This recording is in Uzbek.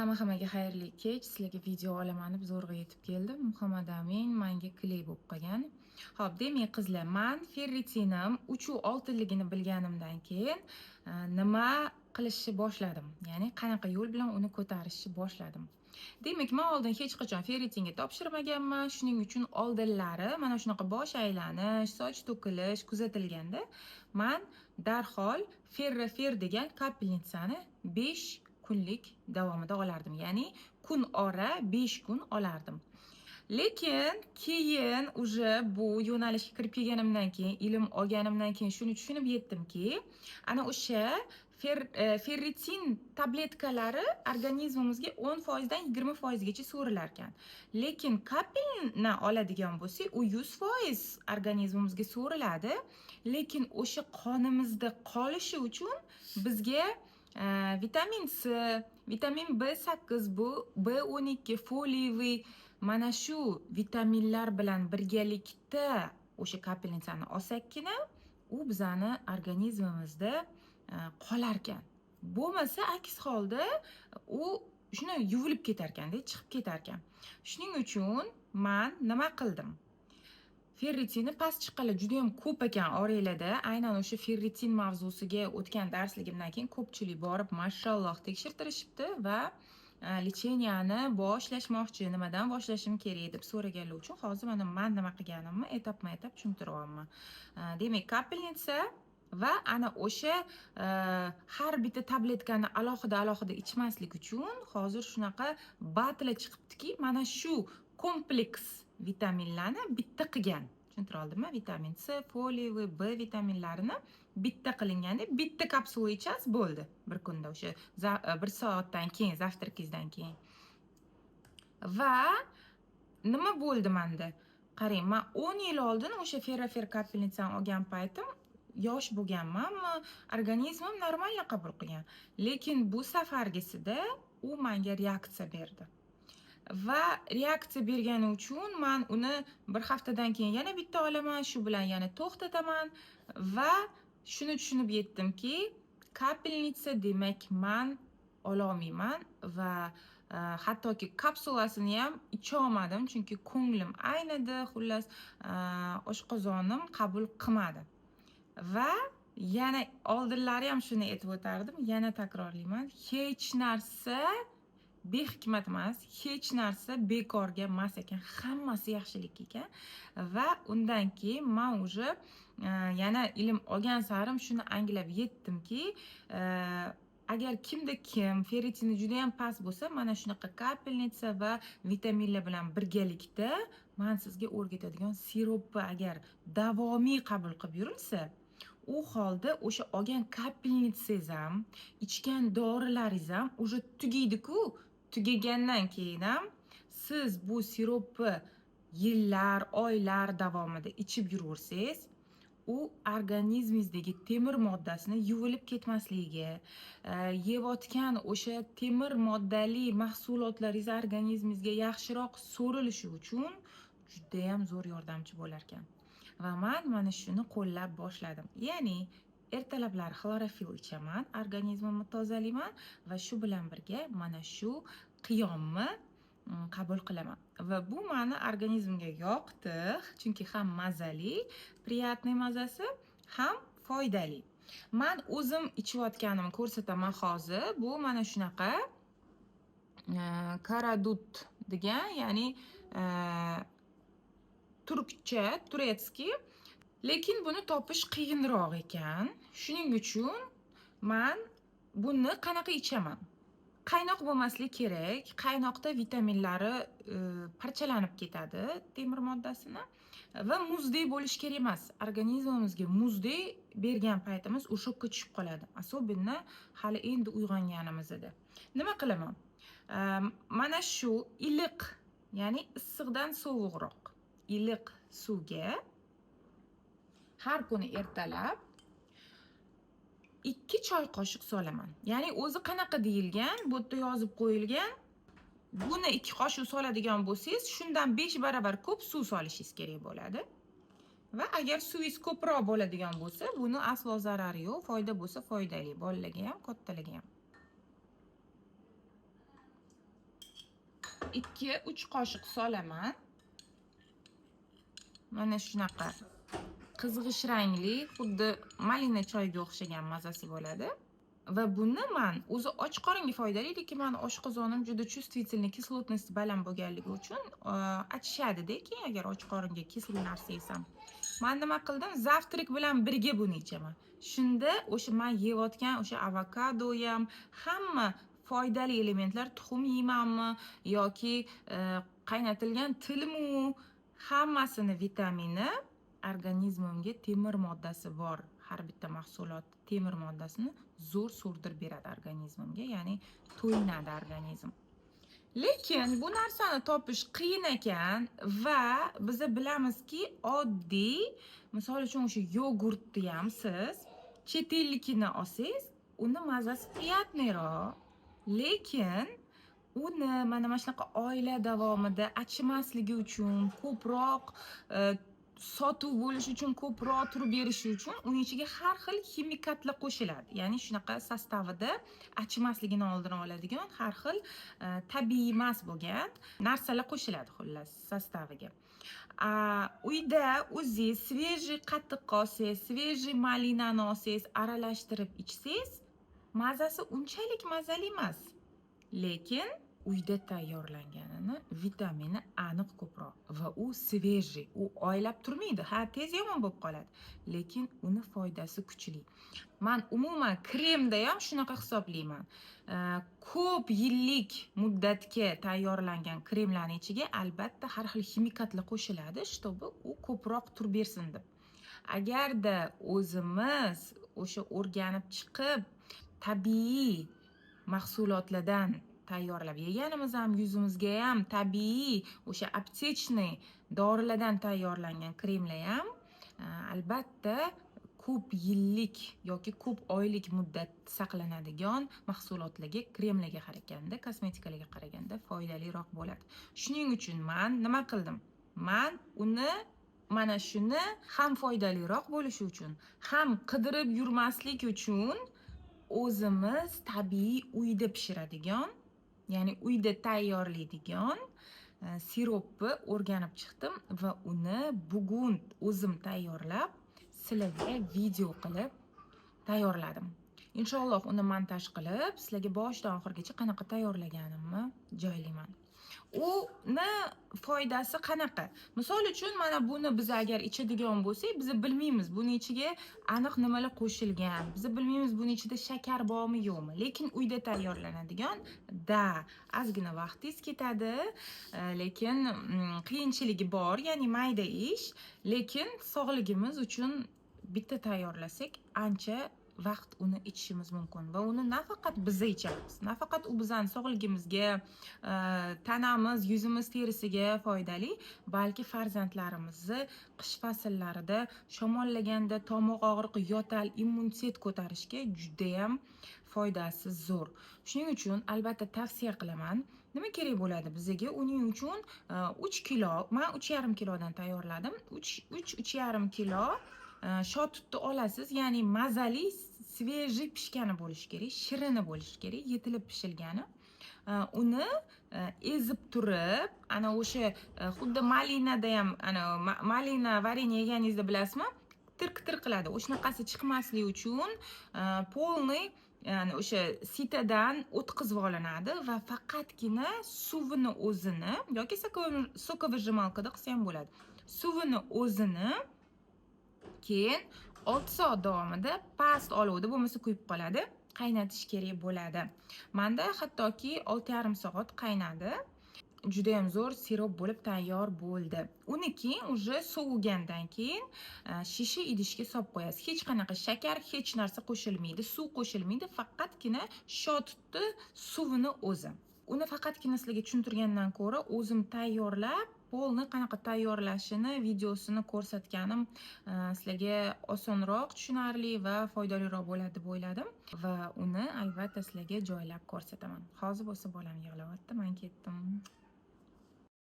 Hamma-hammaga xayrli kech. Sizlarga video olaman deb zo'rg'a yetib keldim. Muhammad Amin menga клей bo'lib qolgan. Xo'p, demak, qizlar, man ferritinim 3,6 ligini bilganimdan keyin nima qilishni boshladim. Ya'ni qanaqa yo'l bilan uni ko'tarishni boshladim. Demak, man oldin hech qachon ferritinga topshirmaganman. Shuning uchun oldinlari mana shunaqa bosh aylanish, soch to'kilish kuzatilganda man darhol Ferrofer degan капельница ni 5 kunlik davomida olardim. Ya'ni kun ora 5 kun olardim. Lekin keyin уже bu yo'nalishga kirib kelganimdan keyin, ilm olganimdan keyin shuni tushunib yetdimki, ana o'sha ferritin tabletkalari organizmimizga 10% dan 20% gacha so'rilar ekan. Lekin капельница oladigan bo'lsak, u 100% organizmimizga so'riladi, lekin o'sha qonimizda qolishi uchun bizga vitamin C, vitamin B8, bu B12, фолиевый, mana shu vitaminlar bilan birgalikda o'sha капельница ni olsakkina u bizani organizmimizda qolarkan. Bo'lmasa, aks holda u shuni yuvilib ketarkanda, chiqib ketarkan. Shuning uchun man nima qildim? Ferritini past chiqqanlar juda ham ko'p ekan oranglarda. Aynan o'sha ferritin mavzusiga o'tgan darsligimdan keyin ko'pchilik borib, mashalloh, tekshirtirishibdi va лечения ni boshlashmoqchi, nimadan boshlashim kerak deb so'raganlar uchun hozir mana man nima qilganimni etapma-etap tushuntiryapman. Demak, капельница va ana o'sha har bitta tabletkani alohida-alohida ichmaslik uchun hozir shunaqa БАД lar chiqibdiki, mana shu kompleks vitaminlarni bitta qilgan. Tushuntira oldimmi? Vitamin C, фолиевый, B vitaminlarini bitta qilinganda bitta kapsula ichasiz, bo'ldi. Bir kunda o'sha bir soatdan keyin, завтрак ingizdan keyin. Va nima bo'ldi manda? Qarang, man 10 yil oldin o'sha Ferrofer капельница ni olgan paytim yosh bo'lganmanmi, organizmim нормально qabul qilgan. Lekin bu safargisida u menga reaksiya berdi. Va reaksiya bergani uchun man uni bir haftadan keyin yana bitta olaman, shu bilan yana to'xtataman va shuni tushunib yetdimki, капельница demak man ololmayman va hattoki kapsulasini ham icholmadim, chunki ko'nglim aynidi, xullas, oshqozonim qabul qilmadi. Va yana oldinlari ham shuni aytib o'tardim, yana takrorlayman. Hech narsa behikmat emas, hech narsa bekorga emas ekan, hammasi yaxshilik ekan. Va undan keyin man уже yana ilm olgan sarim shuni anglab yetdimki, agar kimda kim ferritini juda ham past bo'lsa, mana shunaqa капельница va vitaminlar bilan birgalikda man sizga o'rgatadigan siropni agar davomiy qabul qilib yurilsa, u holda o'sha olgan капельница ngiz ham, ichgan dorilaringiz ham уже tugaydi-ku. Tugagandan keyin ham siz bu siropni yillar, oylar davomida ichib yuraversangiz, u organizmingizdagi temir moddasini yuvilib ketmasligiga, yeyotgan o'sha temir moddali mahsulotlaringiz organizmingizga yaxshiroq so'rilishi uchun judayam zo'r yordamchi bo'larkan. Va man mana shuni qo'llab boshladim. Ya'ni ertalablar xlorofil ichaman, organizmimni tozalayman va shu bilan birga mana shu qiyomni qabul qilaman. Va bu mani organizmga yoqdi, chunki ham mazali, приятный mazasi, ham foydali. Man o'zim ichayotganimni ko'rsataman hozir. Bu mana shunaqa karadut degan, ya'ni turkcha, турецкий, lekin buni topish qiyinroq ekan. Shuning uchun man buni qanaqa ichaman? Qaynoq bo'lmasligi kerak. Qaynoqda vitaminlari parchalanib ketadi, temir moddasini, va muzdek bo'lishi kerak emas. Organizmimizga muzdek bergan paytimiz u shokka tushib qoladi. Особенно hali endi uyg'onganimizda. Nima qilaman? Mana shu iliq, ya'ni issiqdan sovuqroq iliq suvga har kuni ertalab 2 choy qoshiq solaman. Ya'ni o'zi qanaqa deyilgan, bu yerda yozib qo'yilgan. Buni 2 qoshiq soladigan bo'lsangiz, shundan 5 barobar ko'p suv solishingiz kerak bo'ladi. Va agar suvingiz ko'proq bo'ladigan bo'lsa, buni aslo zarari yo'q, foyda bo'lsa foydali, bolalarga ham, kattalarga ham. 2-3 qoshiq solaman. Mana shunaqa qizg'ish rangli, xuddi malina choyga o'xshagan mazasi bo'ladi. Va buni man o'zi och qoringa foydali, lekin mani oshqozonim juda чувствительный, кислотность baland bo'lganligi uchun achishadi-da keyin agar och qoringa кислый narsa yesam. Man nima qildim? Завтрак bilan birga buni ichaman. Shunda o'sha man yeyotgan o'sha avokado ham, hamma foydali elementlar, tuxum yeymanmi yoki qaynatilgan tilmu, hammasini vitamini organizmimga temir moddasi bor. Har bitta mahsulot temir moddasini zo'r so'rdirib beradi organizmimga, ya'ni to'yinadi organizm. Lekin bu narsani topish qiyin ekan va biza bilamizki, oddiy, misol uchun, o'sha yogurtni ham siz chet ellikini olsangiz, uni mazasi приятный roq, lekin uni mana shunaqa oila davomida achimasligi uchun, ko'proq sotuv bo'lishi uchun, ko'proq turib berishi uchun uni ichiga har xil ximikatlar qo'shiladi. Ya'ni shunaqa состав ida achimasligini oldini oladigan har xil tabiiy emas bo'lgan narsalar qo'shiladi, xullas, состав iga. Uyda o'zingiz свежий qatiq olsangiz, свежий malinani olsangiz, aralashtirib ichsangiz, mazasi unchalik mazali emas. Lekin uyda tayyorlanganini vitamini aniq ko'proq va u свежий, u oylab turmaydi. Ha, tez yomon bo'lib qoladi, lekin uni foydasi kuchli. Man umuman kremda ham shunaqa hisoblayman. Ko'p yillik muddatga tayyorlangan kremlarning ichiga albatta har xil ximikatlar qo'shiladi, чтобы u ko'proq turib bersin deb. Agarda o'zimiz o'sha o'rganib chiqib, tabiiy mahsulotlardan tayyorlab yeganimiz ham, yuzimizga ham tabiiy o'sha аптечный dorilardan tayyorlangan kremlar ham albatta ko'p yillik yoki ko'p oylik muddat saqlanadigan mahsulotlarga, kremlarga qaraganda, kosmetikalarga qaraganda foydaliroq bo'ladi. Shuning uchun man nima qildim? Man uni, mana shuni ham foydaliroq bo'lishi uchun, ham qidirib yurmaslik uchun o'zimiz tabiiy uyda pishiradigan, ya'ni uyda tayyorlaydigan siropni o'rganib chiqdim va uni bugun o'zim tayyorlab, sizlarga video qilib tayyorladim. Inshaalloh, uni montaj qilib, sizlarga boshidan oxirigacha qanaqa tayyorlaganimni joylayman. Uni foydasi qanaqa? Misol uchun, mana buni biz agar ichadigan bo'lsak, biz bilmaymiz buni ichiga aniq nimalar qo'shilgan. Biz bilmaymiz buni ichida shakar bormi, yo'qmi. Lekin uyda tayyorlanadigan da ozgina vaqtingiz ketadi, lekin qiyinchiligi bor, ya'ni mayda ish, lekin sog'ligimiz uchun bitta tayyorlasak, ancha vaqt uni ichishimiz mumkin va uni nafaqat biza ichamiz, nafaqat u bizani sog'ligimizga, tanamiz, yuzimiz terisiga foydali, balki farzandlarimizni qish fasllarida shamollaganda, tomoq og'riqi, yo'tal, immunitet ko'tarishga judayam foydasi zo'r. Shuning uchun albatta tavsiya qilaman. Nima kerak bo'ladi bizaga? Uning uchun 3 kilo, man 3,5 kilodan tayyorladim. 3 3 3,5 kilo shotutni olasiz, ya'ni mazali, свежий pishgani bo'lishi kerak, shirini bo'lishi kerak, yetilib pishilgani. Uni ezib turib, ana o'sha xuddi malinada ham, ana malina варенье yeganingizda bilasizmi, qitir qitir qiladi. O'shanaqasi chiqmasligi uchun полный, ya'ni o'sha sitadan o'tkazib olinadi va faqatgina suvini o'zini yoki соковыжималка da qilsa ham bo'ladi. Suvini o'zini keyin 6 soat davomida past olovda, bo'lmasa kuyib qoladi, qaynatish kerak bo'ladi. Manda hattoki 6,5 soat qaynadi. Judayam zo'r sirop bo'lib tayyor bo'ldi. Uni keyin уже sovigandan keyin shisha idishga solib qo'yasiz. Hech qanaqa shakar, hech narsa qo'shilmaydi, suv qo'shilmaydi, faqatgina shotutni suvini o'zi. Uni faqatgina sizlarga tushuntirgandan ko'ra o'zim tayyorlab, полный qanaqa tayyorlashini videosini ko'rsatganim sizlarga osonroq, tushunarli va foydaliroq bo'ladi deb o'yladim va uni albatta sizlarga joylab ko'rsataman. Hozir bo'lsa bolam yig'layapti, man ketdim.